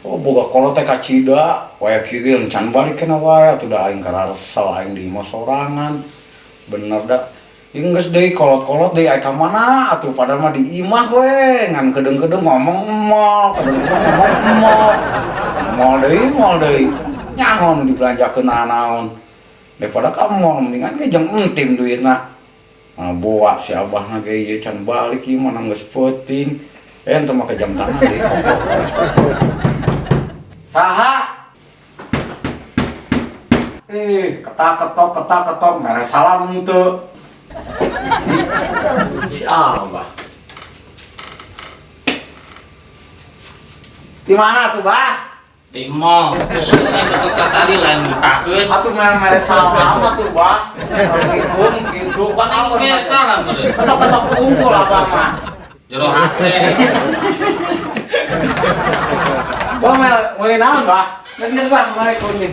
Oh, boga kolot teh kacida, waya kieu can balik kena wae atuh da aing kararesel aing di imah sorangan. Bener da. Ieu geus deui kolot-kolot deui aing ka mana atuh, padahal mah di imah we, ngan kedeung-kedeung ngomong mall, kedeung-kedeung ngomong mall. Mall deui, mall deui. Nyaho nu dibelanjakeun naon. Daripada ka mall mendingan ge jeung entim duitna. Nah, boa si abahna ge ieu can balik ieu mah geus peuting. Eh, ente make jam tangan deui. Saha? Eh, ketak ketok ketak ketok, mere salam henteu. Si abah. Di mana tuh, Bah? Di mall. Ini ketuk tadi lain bukakeun. Atuh mere salam atuh, Bah. Assalamualaikum gitu. Pan aing mere salam meureun. Ketok-ketok unggul abah mah. Jero hate. Bah, meuli naon, Bah? Geus geus, Bah, Assalamualaikum nih.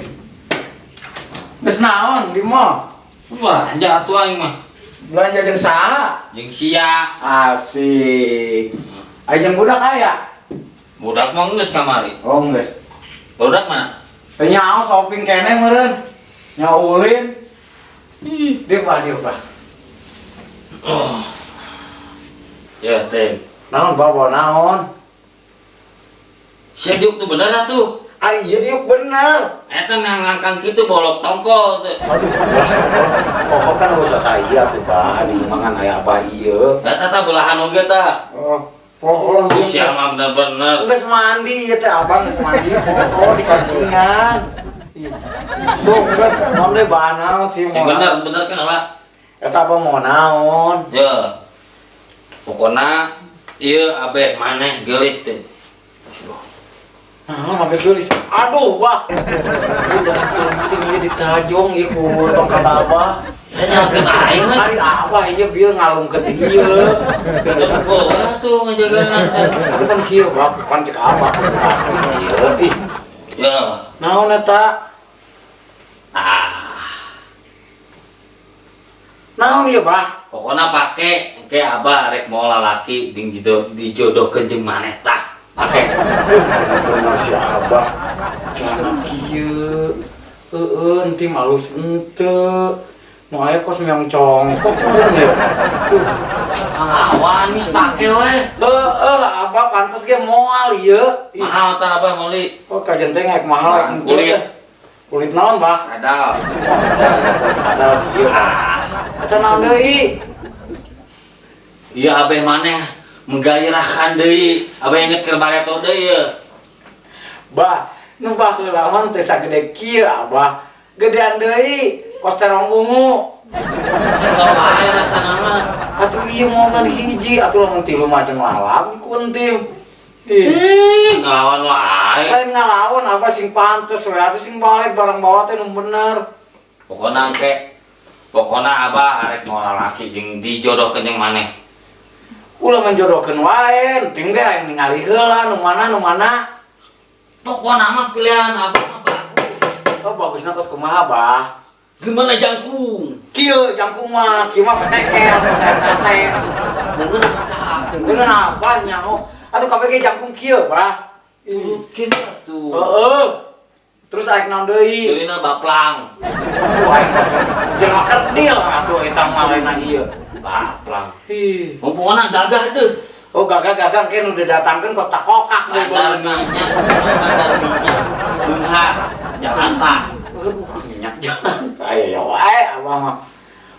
Geus naon di mall? Belanja atuh aing mah. Belanja jeung saha? Jeung sia. Asik. Aya jeung budak aya? Budak mah geus kamari. Oh, geus. Budak mana? Teu nyaho shopping keneh meureun. Nyaho ulin. Ih, dieu Bah, dieu Bah. Oh. Ya, Tem. Naon, Bah, bawa naon? Sia diuk tuh bener atuh. Ah, iya diuk bener. Eta ngangkang kitu bolok tongkol teh. Aduh, Bah. Pokok kan usah saya tuh, Bah. Di imah kan aya abah ieu. Eta tah belahan oge tah. Oh, pokok Sia mah bener-bener. Geus mandi ieu teh abang geus mandi pokok di kancingan. Duh, geus naon deui bahan naon sih Yang bener bener kan lah. Eta abang mau naon? Ya. Pokona ieu abeh maneh geulis teh. Naon abeh geulis? Aduh, Bah. Ieu jangan penting ieu ditajong ieu ku tongkat abah. Saya nyalakeun aing lah. Ari abah ieu bieu ngalungkeun ieu. Kok atuh ngajagaan. Atuh kan kieu, Bah, pan cek abah. Ieu ih. Ya. Naon eta? Ah, Naon ieu, Bah? Pokona pake engke abah rek mau lalaki ding dijodohkeun jeung maneh tah. Pake. Bener si abah. Celana kieu. Heueuh, enti malus henteu. Nu aya kos meong congkok meureun ya. Ngalawan geus pake we. Heeh, abah pantes ge moal ieu. Mahal tah abah meuli. Oh, kajen teh ngek mahal henteu. Kulit. Kulit naon, Bah? Kadal. Kadal kieu. Eta naon deui? Ieu abeh maneh menggairahkan deui. Abeh inget keur bareto deui ieu. Bah, nu baheula mah teh sagede kieu abah. Gedean deui, kos terong ungu. Sato wae rasana mah. Atuh ieu momen hiji, atuh lamun tilu mah jeung lalam ku entim. Ih, ngalawan wae. Lain ngalawan abah sing pantes we, atuh sing balik barang bawa teh nu bener. Pokona engke. Pokona abah arek moal lalaki jeung dijodohkeun jeung maneh. Ulah menjodohkeun wae, entim ge aya ningali heula nu mana nu mana. Pokona mah pilihan abah mah bagus. Oh, bagusna kos kumaha, Bah? Gimana jangkung? Kieu jangkung mah, kieu mah petekel, saya kate. Dengan apa? Dengan apa nyaho? Atuh kabeh ge jangkung kieu, Bah. Turutkeun atuh. Heeh. Terus aing naon deui? Deulina baplang. Aduh, aing kos jelema kerdil atuh eta mah lainna ieu. Baplang. Ih. Oh, pokona gagah deuh. Oh, gagah-gagah ke nu didatangkeun kos takokak deui. Bandar minyak, bandar minyak. Beunghar Jakarta. Aduh, minyak Jakarta. Ayo ya wae abah mah.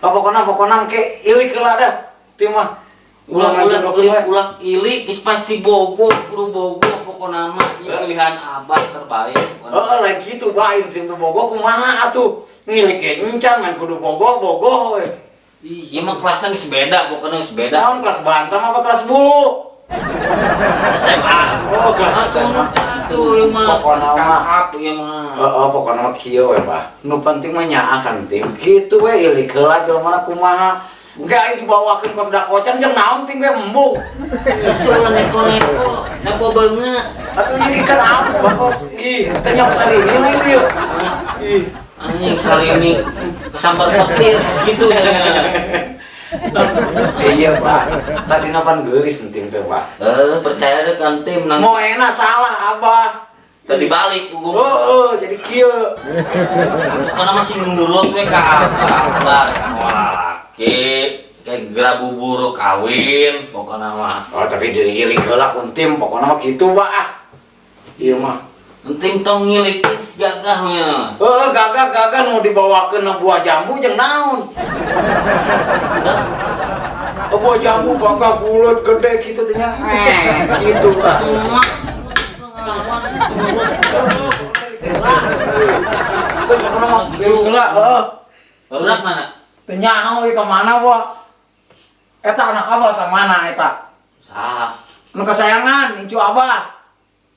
Oh, pokona ke ilik heula dah. Teu mah. Ulah Ulah ulah ngajodohkeun ilik wae. Ulah ilik geus pasti bogoh, kudu bogoh pokona mah ieu pilihan abah terbaik. Heeh, lain kitu bae tim teu bogoh kumaha atuh. Ngilik ge encan main kudu bogoh bogoh we. Ih, ieu mah kelasna geus beda, pokona geus beda. Naon kelas bantam apa kelas bulu? Kelas SMA. Oh, kelas SMA. Tuh ieu mah. Pokona mah. Kakap ieu mah. Heeh, pokona mah kieu we, Bah. Nu penting mah nyaah kan tim. Kitu we ilik heula jelema kumaha. Engke aing dibawakeun kos dakocan jeung naon ting we embung. Geus ulah neko-neko, neko beungeut. Atuh ieu kan alus Bah kos. Ih, teh nyaho sarini lain ieu. Ih. Anjing sarini kesambar petir gitu nya. Iya, Bah. Tadi napan geulis entim teh, Bah. Eh, percaya deh kan tim nang. Mau enak salah, Abah. Tadi balik punggung. Oh, oh, jadi kieu. Karena masih nurut we ka abah, lalaki kayak geura buburu kawin pokoknya mah. Oh, tapi diri ilik heula ku Entim, pokoknya mah kitu bah ah. Ieu mah. Penting tong ngilik gagah nya. Heeh, gagah-gagah nu dibawakeun na buah jambu jeung naon? Udah. Oh, buah jambu gagah bulat gede kitu teh nya. Eh, kitu tah. Emak pengalaman sih nurut. Terus pokoknya mah ilik heula, heeh. Barudak mana? Teu nyaho ieu ka mana, Wak? Eta anak abah ka mana eta? Sah. Nu kesayangan incu abah.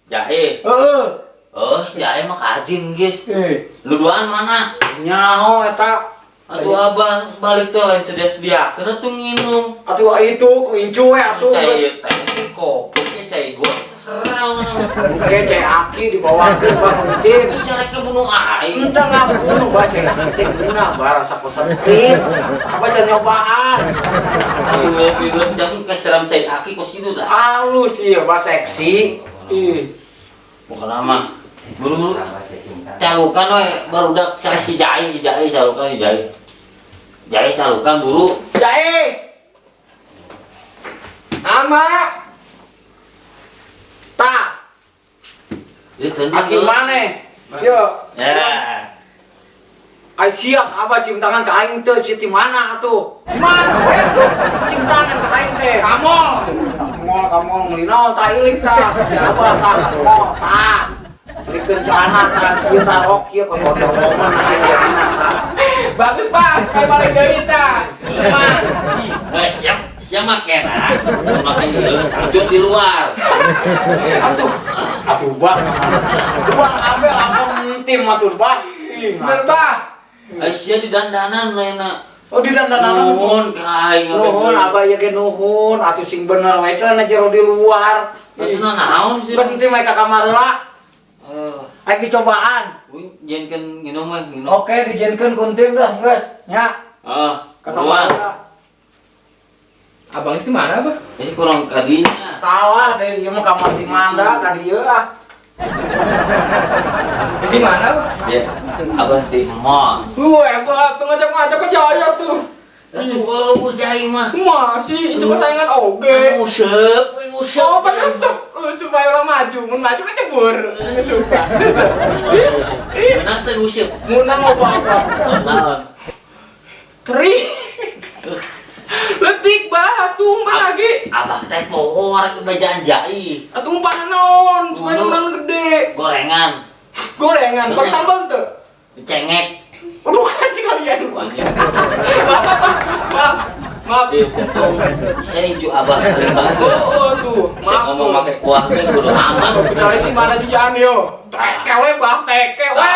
Jahe. Heeh. Oh, si Jahe mah kajin, guys. Eh, Lu duaan mana? nyaho eta. Atuh abah balik teh lain sedia-sedia kena tuh nginum. Atuh itu ku incu we atuh. Cai teh kopi cai gua terserah mana. Oke, cai aki dibawakeun bah ku Entim. Bisa rek bunuh aing. Entah ngabunuh bah cai aki teh geunah bah rasa kosentin. Apa can nyobaan. Atuh we geus jam keseram cai aki kos kitu tah. Halus ieu bah seksi. Ih. Bukan lama. Buru-buru calukan we barudak cara si Jai calukan si Jai. Jai calukan buru. Jai. Ama. Tah, Ieu teu aki maneh? Yo. Ya. Ai siap abah cium tangan ka aing teh si ti mana atuh? Di mana we tuh? Cium tangan ka aing teh. Kamu. Mall kamu meuli naon tah ilik tah si abah tah ka mall tah. Belikeun celana tah kieu tah rok kieu kos Wonder Woman aing jadina tah. Bagus, Pak. Supaya balik deui tah. Cuman Eh, siap siap make nah. Make ieu cangcut di luar. Atuh atuh bah. Bah abe abah tim atuh bah. Ih, bener, Bah. Ai sia di dandanan lainna. Oh di dandanan. Nuhun ka aing. Nuhun abah ieu ge nuhun atuh sing bener we celana jero di luar. Atuh naon sih? Geus ente mah ka kamar heula. Eh, Aing dicobaan. uing jenkeun nginum we, nginum. Oke, dijenkeun ku Entim dah, geus. Nya, Ah, ka buruan. kamar heula. Abang itu mana, Bah? Ini kurang kadinya. Salah deh, ieu mah kamar si Manda ka dieu ah. Di mana, Bah? Ya, abah di mall. Wah, hebat. Tuh ngajak-ngajak ke Jaya tuh. Atuh kalau jai mah. Masih, itu kesayangan oge. Nguseup, we nguseup. Oh, penyusup. Lu supaya orang maju, mun maju kan cebur. Ngesuka. Menang teh nguseup. Munang apa apa. Naon? Keri. Letik bah, atuh umpan lagi. Abah teh poho arek bejaan jai. Atuh umpan naon, supaya Dulu. menang gede. Gorengan, Gorengan, pakai sambal tuh. cengek. Aduh, kan sih kalian. Wajib. Maaf, maaf, maaf. Maaf. Di untung saya incu abah paling bagus. Oh, oh, tuh. Saya Maaf. ngomong pakai kuah kan kudu aman. Kecuali si mana cucian yo. Teke we bah, teke we.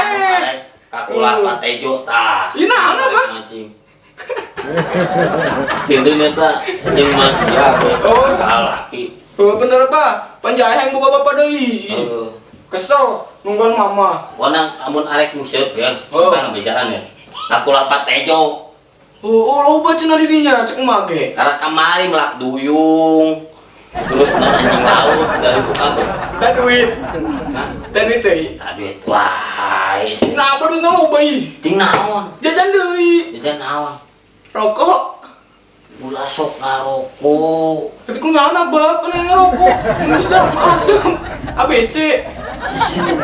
Kakulah patejo tah. Ih, naon, Abah? Mancing. Sinten eta jeung Mas ya, Oh. laki. Oh, bener bah. Panjaya yang boga bapak deui. Heeh. Kesel nungguan mama. Pokona amun arek nguseup ya, Oh. bang bejaan ya. Kakulah patejo. Oh, oh loba cenah di dinya cek emak ge. Karena kamari melak duyung. Terus non anjing laut dari buka. Tak duit. Hah? Tak duit deui. Tak duit wae. Cenah apa duitna loba ih. Cing naon? Jajan deui. Jajan naon? Rokok. Ulah sok ngarokok. Tapi ku naon abah pernah ngerokok. Geus dah asem. ABC.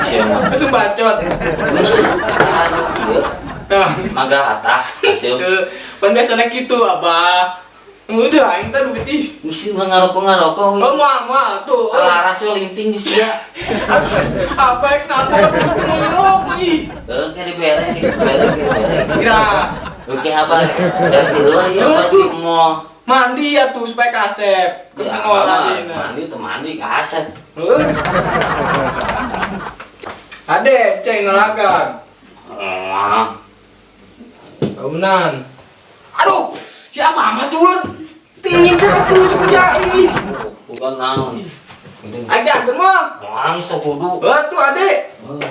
Siapa? Asem bacot. Geus anu ieu. Nah, Maga atah asem. pan biasanya gitu abah. Udah aing teh duit ih. Geus ngarokok ngarokok. Oh, moal moal tuh. Oh. Laras we linting geus ya. Apa kenapa kan itu mau ngerokok ih. Heuh ke dibere, dibere, dibere. Kira Oke abah, ganti heula ieu Heuh, tuh. berarti mau. Mandi ya tuh supaya kasep. Terus Ya, ngolah abah, tadi nah. mandi tuh mandi kasep. Heuh. Ade, ceng nelakan. Ah, Bangunan. Aduh, siapa amat tuh tingin cepet tuh suku jai. Bukan naon. Ada ada mah. Moal sok kudu. Oh, tuh ade. Heuh.